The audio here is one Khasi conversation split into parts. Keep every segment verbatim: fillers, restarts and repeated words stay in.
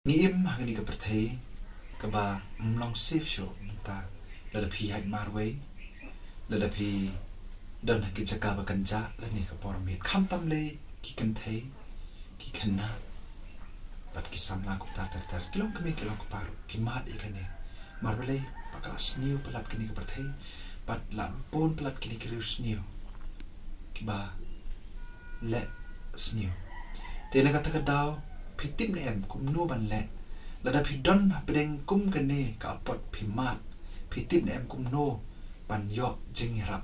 Ngi im ha kane ka pyrthei kaba ym long safe shuh mynta. Lada phi ïaid marwei, lada phi don ha ki jaka ba kynjah lane ka por miet, khamtam lei ki kynthei, ki khynnah bad ki samla kumta ter ter, ki longkmie ki longkpa ruh ki mad ïa kane. Namar balei? Ba ka la sniew palat kane ka pyrthei bad la bun palat kine ki riewsniew kiba leh sniew. Te na kata ka daw phi tip ne em kumno ban leh? Lada phi don hapdeng kum kane ka apot phi mad, phi tip ne em kumno ban ïoh jingïarap?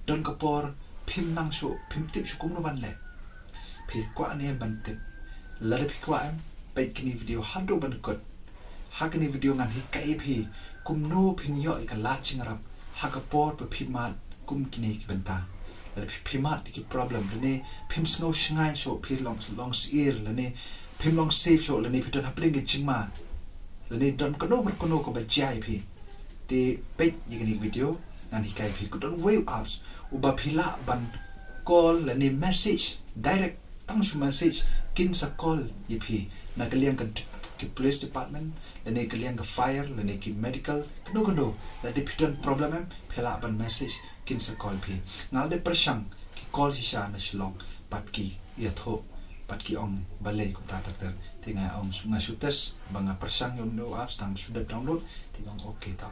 Don ka por phim nang shuh, phim tip shuh kumno ban leh. Phi kwah ne em ban tip? Lada phi kwah em, peit kine video haduh ban kut. Ha kane video ngan hikai ïa phi kumno phin ïoh ïa ka lad jingïarap ha ka por ba phi mad kum kine ki bynta. Lada phi, phi mad ki problem lane phim sngew shngaiñ shuh, phi long, long syier lane phim long safe shuh lane phi don hapdeng ka jingma lane don kano kano kaba jia ïa phi. Te peit ïa kane ka video ngan hikai ïa phi, ka don uwei u apps uba phi lah ban call lane message direct, tang shu message kin sa call ïa phi. Na ka liang ka d-, ki police department lane ka liang ka fire lane ki medical, kano kano, lada phi don problem em, phi lah ban message kin sa call ïa phi. Nga la dep pyrshang ki call shisha na Shillong bad ki ïathuh bad ki ong balei kumta ter ter. Te nga ong, nga shu test ba nga pyrshang ïa une u apps, tang shu dep download. Te nga ong okay ta.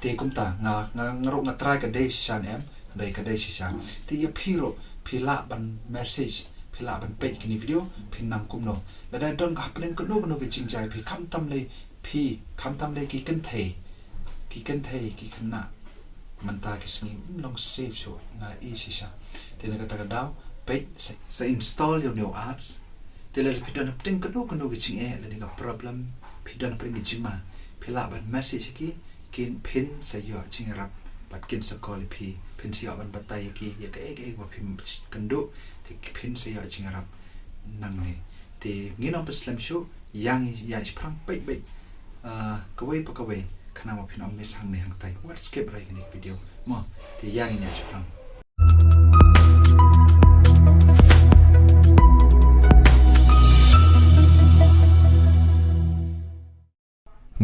Te kumta nga, nga, nga ruh nga try ka dei shisha ne em, dei ka dei shisha. Te ïa phi ruh phi lah ban message, phi lah ban peit kine video, phin nang kumno. Lada don ka hapdeng kano kano ka jingjia ïa phi, khamtam lei phi, khamtam lei ki kynthei, ki kynthei ki khynnah mynta ki sngi ym long safe shuh, nga i shisha. Te na kata ka daw peit sa, sa install ïa une u apps. Te lada phi don hapdeng kano kano ka jingeh lane ka problem, phi don hapdeng ka jingma, phi lah ban message ïa ki, kin, phin sa ïoh jingïarap bad kin sa call ïa phi, phin sa ïoh ban batai ïa ki ïa kaei kaei ba phim kynduh, te phin sa ïoh jingïarap nangne. Te ngin ym pynslem shuh, ïa ngi ïa shiphrang, peit beit, ah, kawei pa kawei khnang ba phin ym miss hangne hangtai. Wat skip re kane ka video mo. Te ïa ngin ïa shiphrang.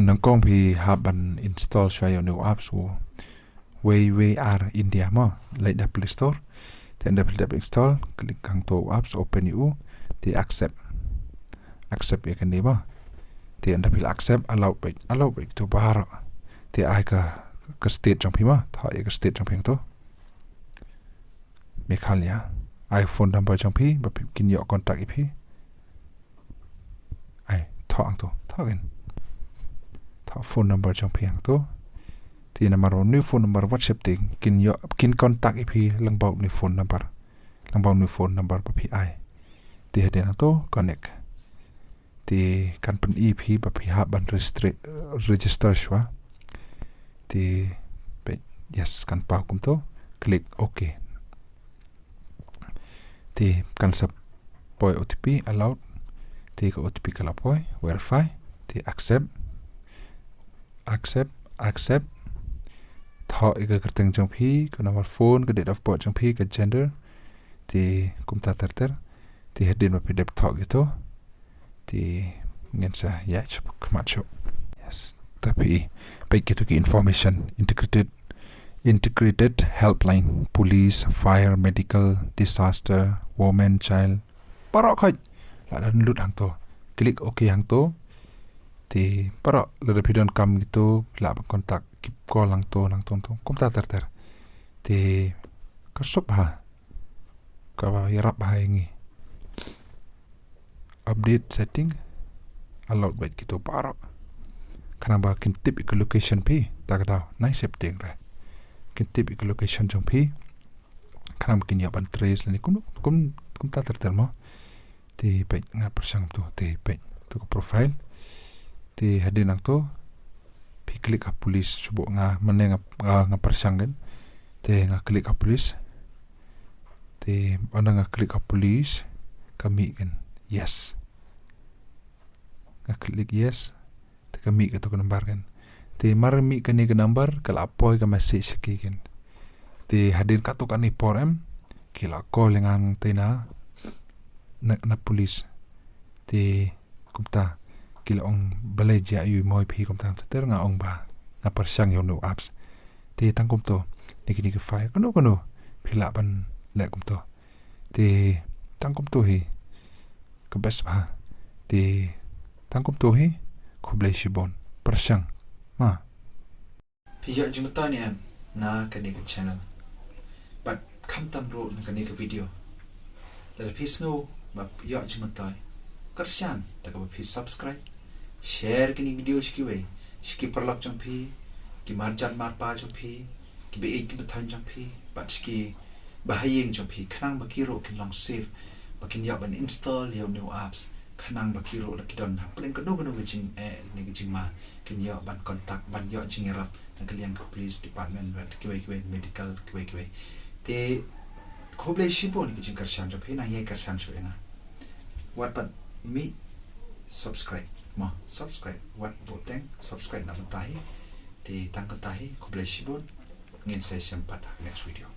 Nyngkong phi hap ban install shuwa ïa une u apps u Wei Wei Ar India mo, leit na Play Store. Te ynda phi dep install, klik hangto u apps, open ïa u, te accept. Accept ïa kane mo. Te ynda phi la accept, allow beit, allow beit to baroh. Te ai ka, ka state jong phi mo, thoh ïa ka state jong phi hangto. Meghalaya. Ai phone number jong phi ba phi, kin ïoh contact ïa phi. Ai, thoh hangto, thoh kin. Thoh phone number jong phi hangto. Te namar une u phone number wat sheptieng, kin ïoh, kin contact ïa phi lyngba une u phone number. Lyngba une u phone number ba phi ai. Te hadien hangto connect. Te kan pyni ïa phi ba phi hap ban registre-, register shuwa. Te peit, yes, kan paw kumto, click okay. Te kan sa poi O T P, allowed. Te ka O T P ka la poi, verify. Te accept. Accept, accept. Thoh ïa ka kyrteng jong phi, ka number phone, ka date of birth jong phi, ka gender. Te kumta ter ter. Te hadien ba phi dep thoh kito, te ngin sa ïaid shakhmat shuh. Yes. Te phi peit kito ki information, integrated, integrated helpline, police, fire, medical, disaster, women, child. Baroh khoit la dang lut hangto. Click okay hangto. Te baroh lada phi donkam kito, lah ban contact, keep call hangto, hangto, hangto. Kumta ter ter. Te ka suk bha. Kaba ïarap bha ïa ngi. Update setting. Allowed beit kito baroh. Khnang ba kin tip ïa ka location phi, ta ka daw. Nai sheptieng re. Kin tip ïa ka location jong phi. Khnang ba kin ïoh ban trace lane kum, kum, kumta ter ter mo. Te peit nga pyrshang to, te peit to ka profile. Te hadien nangto phi click ha police, shu buh nga, mane nga, nga, nga pyrshang kan. Te nga click ha police. Te ynda nga click ha police, ka mih kan. Yes. Nga click yes. Te ka mih kato ka number kan. Te mar mih kane ka number, ka la poi ka message ha ki kan. Te hadien katto katne por em, ki la call ïa nga te na, na, na police. Te kumta, ki la ong balei jia ïa u moi phi kumta ter nga ong ba nga pyrshang ïa u new apps. Te tang kumto, ne kine ki file kano kano phi lah ban leh kumto. Te tang kumto hi ka best bha. Te tang kumto hi, khublei shibun. Pyrshang ma. Phi ïoh jingmyntoi ne em na kane ka channel? Bad khamtam ruh na kane ka video. Lada phi sngew ba ïoh jingmyntoi, kyrshan da kaba phi subscribe, share kine ki video sha kiwei, sha ki paralok jong phi, ki marjan marpa jong phi, ki ba ïeit ki ba thaiñ jong phi, bad sha ki bahaïing jong phi, khnang ba ki ruh kin long safe, ba kin ïoh ban install ïa u new apps, khnang ba ki ruh la ki don ha pdeng kano kano ka jing, eh, ne ka jingma, kin ïoh ban contact, ban ïoh jingïarap na ka liang ka police department, bad kiwei kiwei, medical, kiwei kiwei. Te khublei shibun ïa ka jingkyrshan jong phi, nang ïai kyrshan shuh ïa nga. Wat pat mih, subscribe. Mo, subscribe. Wat buh teng, subscribe na mynta hi. Te tang kata hi, khublei shibun. Ngin sa ïashem pat ha next video.